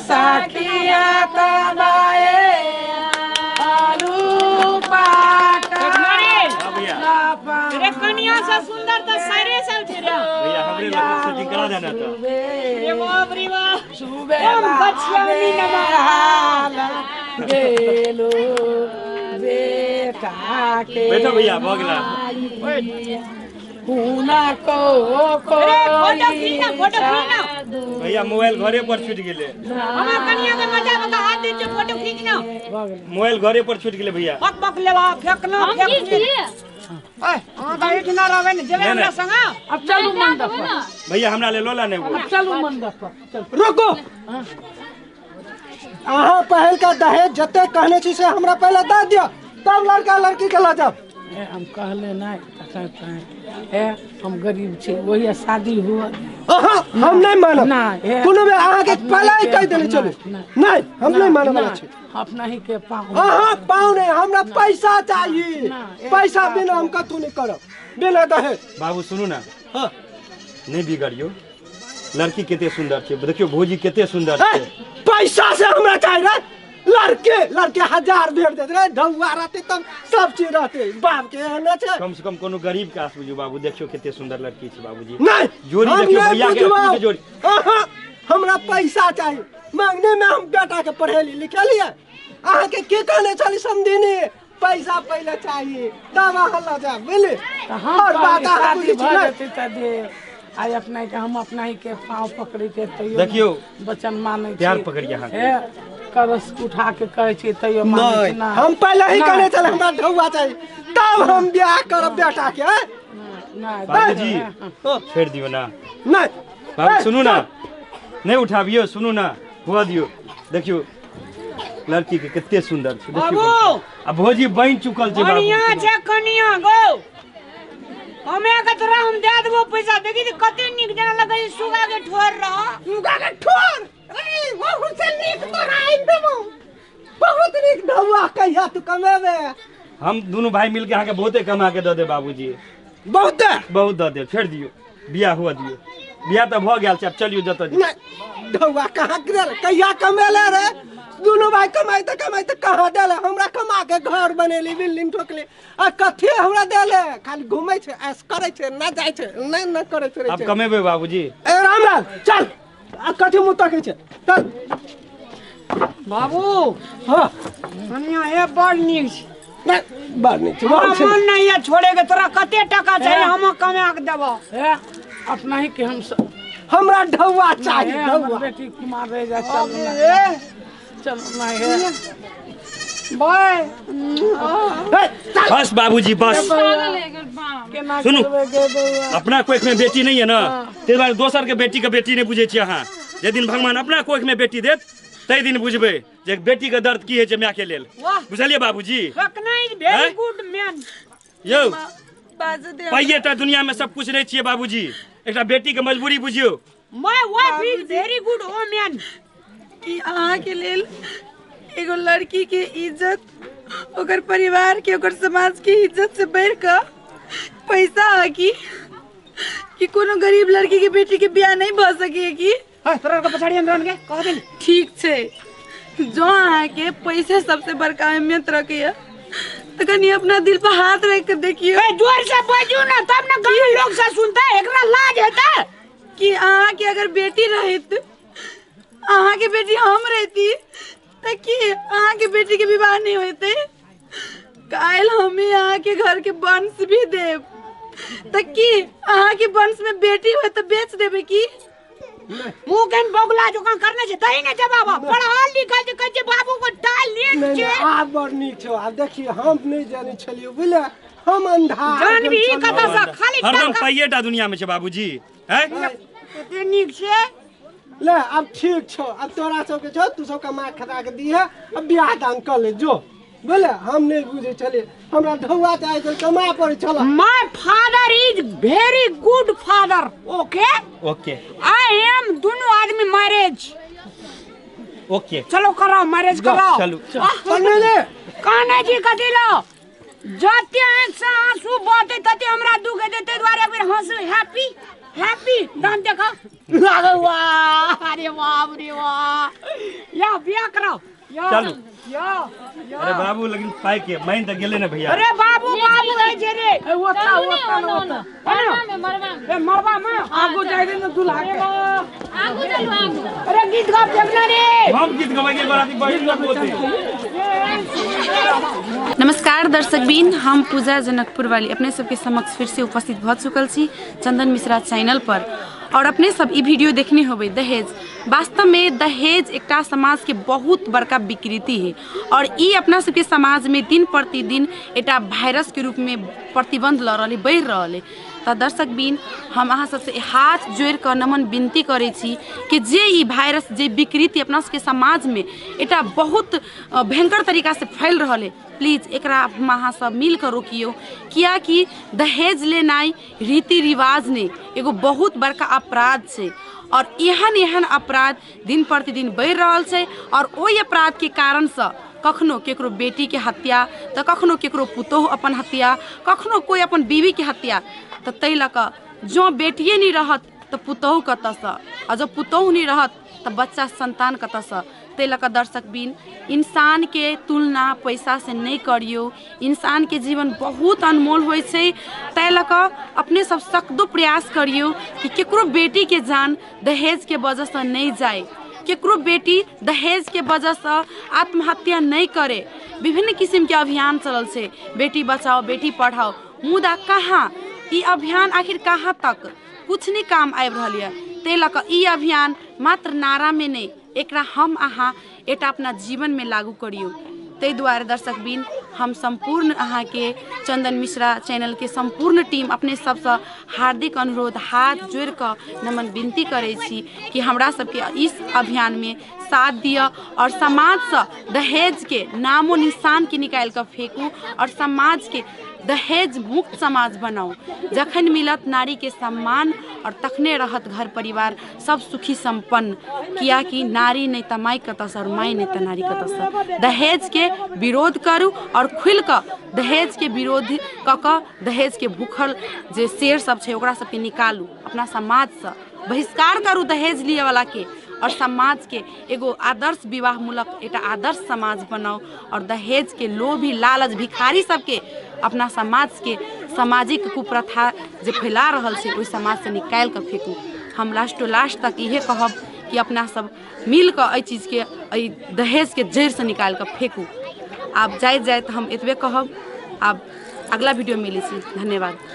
सखिया तबाए आलू पाटा रे कनिया से सुंदर त सारे सब छै रे भैया हमरे लग सेटिंग करा देना त रे बाप रे बाप सुबह गेलो बेटा के बैठो भैया भ गेला पूना को अरे फोटो खींच ना फोटो खींच ना भैया मोबाइल घरे पर छूट गेले हमरा कनिया के मजा बता हाथ दे फोटो खींच ना मोबाइल घरे पर छूट गेले भैया पक पक लेवा फेकना फेक ओए हां त एक ना रहबे ने जेबे हमरा संग अब चलू मंडप पर भैया हमरा ले लोला ने वो अब चलू मंडप पर चल रुको अहाँ पहल का दहेज जते कहने छी से हमरा पहले दे दियो तब लड़का लड़की के ल जाओ। हम कहले नहीं हे हम गरीब छी वही शादी हुआ हम नहीं मानब कोनो बे अहाँ के पहले ही कह देले चलू नहीं हम नहीं मानब वाला छी अपना ही के पाँव अहाँ पाँव नहीं हमरा पैसा चाहिए पैसा बिना हम कतू नहीं करब बिना दहेज। बाबू सुनू ना हां नहीं बिगड़ियो लड़की कते सुंदर छै देखियो भौजी कते सुंदर छै पैसा से हमरा चाहिए रे लड़के लड़के हजार भेट देते रे ढौआ रहते तब सब चीज रहते बाप के एहन छै कम से कम कोनो गरीब के आस बुझू बाबू देखियो कते सुंदर लड़की छै बाबूजी नहीं जोड़ी देखियो भैया के जोड़ी हमरा पैसा चाहिए मांगने में हम बेटा के पढ़ेली लिखेलिए अहाँ के के कहने छली समधिनी पैसा पहले चाहिए तब अहाँ ल जाब बुझली और बात अहाँ बुझै छी नहीं आई अपना के हम अपना ही के पाँव पकड़े के तैयो देखियो वचन मानै छी प्यार पकड़िए अहाँ के करस उठा के कहै छी तैयो मानै ना हम पहले ही कहने छले हमरा ढौआ चाहिए तब हम ब्याह करब बेटा के ना बाबूजी छोड़ दियो ना नहीं बाबू सुनू ना नहीं उठाबियो सुनू ना हुआ दियो देखियो लड़की के कते सुंदर छै देखियो आ भौजी बनि चुकल छै बाबू कनिया छै कनिया गो हमे के तोरा हम दे देबो पैसा देखी त कते नीक जेना लगै सुगा के ठोर रह सुगा के ठोर अरे बहुत से नीक तोरा आइन देबो बहुत नीक ढौआ कहिया तू कमेबे हम दोनों भाई मिलके अहाँ के बहुते कमा के the they बाबूजी बहुते बहुत the they छोड़ दियो बियाह हुआ दियो बियाह त भ गेल छै अब चलियो जत नहीं ढौआ कहाँ गेल कहिया कमेले रे दोनों भाई कमाई त कहाँ देले हमरा कमा के घर बनेली बिल्डिंग ठोकली आ कथी हमरा देले खाली घूमै छै ऐश करै छै ना जाइ छै नहीं ना करै छै अब कमेबे बाबूजी ए रामलाल चल आ कथी मुँह तकै छै चल बाबू हां कनिया हे बड़ नीक छै नहीं बड़ नीक छै मन नहीं है छोड़े के तोरा कते टका चाहिए हम कमा के देबो हे अपना ही के हम हमरा ढौआ चाहिए ढौआ बेटी कुमार रह जा चल चल ना है बाय बस बाबूजी बस सुनू अपना कोख में बेटी नहीं है ना ताहि दुआरे दोसर के बेटी नहीं बुझै छी अहाँ जे दिन भगवान अपना कोख में बेटी देत ताहि दिन बुझबै जे बेटी के दर्द की होइ छै माय के लेल बुझलियै बाबूजी वेरी गुड मैन यौ पाइए टा दुनिया में सब कुछ नहीं छियै बाबूजी एकटा बेटी के मजबूरी बुझियौ my wife is very good woman कि अहाँ के लेल एगो लड़की के इज्जत ओकर परिवार के ओकर समाज के इज्जत से बढ़ के पैसा आ कि कोनो गरीब लड़की के बेटी के बियाह नहीं भ सके कि तोरा के पछाड़ी अंदर के कह देली ठीक छै जो अहाँ के पैसे सबसे बड़का अहमियत रखैया तो कनी अपना दिल पर हाथ रख के देखियो जोर से बाजू ना तब ना गांव लोग से सुनता एकरा लाज हेता कि अहाँ के अगर बेटी रहित अहाँ के बेटी हम रहती त की अहाँ के बेटी के विवाह नहीं होते काल्हि हमें अहाँ के घर के वंश भी देब त की अहाँ के वंश में बेटी हो त बेच देबे की मुंह केन बगुला जोका करने छै तही ने जवाब पढ़ल लिखल जे कहै छै बाबू को टैलेंट छै आब बड़ नीक छौ आब देखियो हम नहीं जानै छलियो बुझले हम अंधा जानबी कतऽ से खाली हरदम पाइए टा दुनिया में छै बाबूजी हैं कते नीक छै ले अब ठीक छौ अब तोरा सबके छौ तू सब कमा खटा के दिहे अब बियाह दान कर ले जो बुझले हम नहीं बुझै छलियै हमरा ढौआ चाहे छल कमा पड़ै छल my father is very good father okay okay I am दोनों आदमी मैरिज ओके चलो कराओ मैरिज कराओ चलू पंडित कान्हा जी कथी लो जते आँख से आंसू बहते तते हमरा दुख हेतै ताहि दुआरे एक बेर हंस हैप्पी। हैप्पी दान देखा अरे वाह अरे बाप रे वाह या बियाह कराओ या चलू। या अरे बाबू लेकिन पाई के मैं त गेले ना भैया। अरे बाबू बाबू है जे रे ए ओता ओता ओता मरवा में मरवा में ए मरवा में आगू जाय दे ना दुल्हा के आगू चलू आगू। अरे गीत गाओ देखना रे हम गीत गवाएंगे बाराती बैठ के बोलते। नमस्कार दर्शकबिन, हम पूजा जनकपुर वाली अपने सबके समक्ष फिर से उपस्थित भऽ चुकल छी चंदन मिश्रा चैनल पर। और अपने सब ई वीडियो देखने होबै दहेज। वास्तव में दहेज एकटा समाज के बहुत बड़का विकृति है और ई अपना सबके समाज में दिन प्रतिदिन एकटा वायरस के रूप में प्रतिबंध लऽ रहल है, बढ़ि रहल है। तऽ दर्शकबिन हम अहाँ सबसे हाथ जोड़ि कऽ नमन विनती करै छी कि जे ई वायरस जे विकृति अपना सबके समाज में एकटा बहुत भयंकर तरीका से फैल रहल है, प्लीज एकरा अहाँ सब मिल कऽ रोकियौ। कियाकि दहेज लेनाइ रीति रिवाज नहि एगो बहुत बड़का अपराध छै और एहन एहन अपराध दिन प्रतिदिन बढ़ि रहल छै और ओहि अपराधके कारणसँ कखनो केकरो बेटीके हत्या तऽ कखनो केकरो पुतोहु अपन हत्या, कखनो कोइ अपन बीवीके हत्या। तऽ ताहि लऽ कऽ जँ बेटिए नहि रहत तऽ पुतोहु कतऽसँ, आ जँ पुतोहु नहि रहत तऽ बच्चा संतान कतऽसँ। ताहि लऽ कऽ दर्शकबिन इंसान के तुलना पैसा से नहीं करियौ, इंसान के जीवन बहुत अनमोल होइ छै। ताहि लऽ कऽ अपने सब सख्तो प्रयास करियौ कि केकरो बेटी के जान दहेज के वजहसँ नहीं जाए, केकरो बेटी दहेज के वजहसँ आत्महत्या नहीं करे। विभिन्न किसिम के अभियान चलल छै, बेटी बचाओ बेटी पढ़ाओ, मुदा कहाँ ई अभियान आखिर कहाँ तक कुछ नहीं काम आबि रहल यऽ। ताहि लऽ कऽ ई अभियान मात्र नारा में नहीं, एकरा हम अहाँ एकटा अपना जीवन में लागू करियौ। ताहि दुआरे दर्शकबिन हम सम्पूर्ण अहाँके चंदन मिश्रा चैनल के सम्पूर्ण टीम अपने सबसँ हार्दिक अनुरोध हाथ जोड़ि कऽ नमन विनती करै छी कि हमरा सबके इस अभियान में साथ दिअ और समाजसँ दहेज के नामो निशान के निकालि कऽ फेंकू और समाज के दहेज मुक्त समाज बनाउ। जखन मिलत नारी के सम्मान और तखने रहत घर परिवार सब सुखी संपन्न। कियाकि नारी नहीं तऽ माय कतऽसँ और माय नहीं तऽ नारी कतऽसँ। दहेज के विरोध करू और खुलि कऽ दहेज के विरोध कऽ कऽ दहेज के भूखल जे शेर सब छै ओकरा सबके निकालू अपना समाजसँ, बहिष्कार करू दहेज लिअ वाला के और समाज के एगो आदर्श विवाहमूलक एकटा आदर्श समाज बनाउ और दहेज के लोभी लालच भिखारी सबके अपना समाज के सामाजिक कुप्रथा जे फैला रहल छै ओहि समाजसँ निकालि कऽ फेंकू। हम लास्टो लास्ट तक इहे कहब कि अपना सब मिल कऽ एहि चीजके एहि दहेजके जड़िसँ निकालि कऽ फेंकू। आब जाइत जाइत हम एतबे कहब, आब अगला वीडियो मिलै छी, धन्यवाद।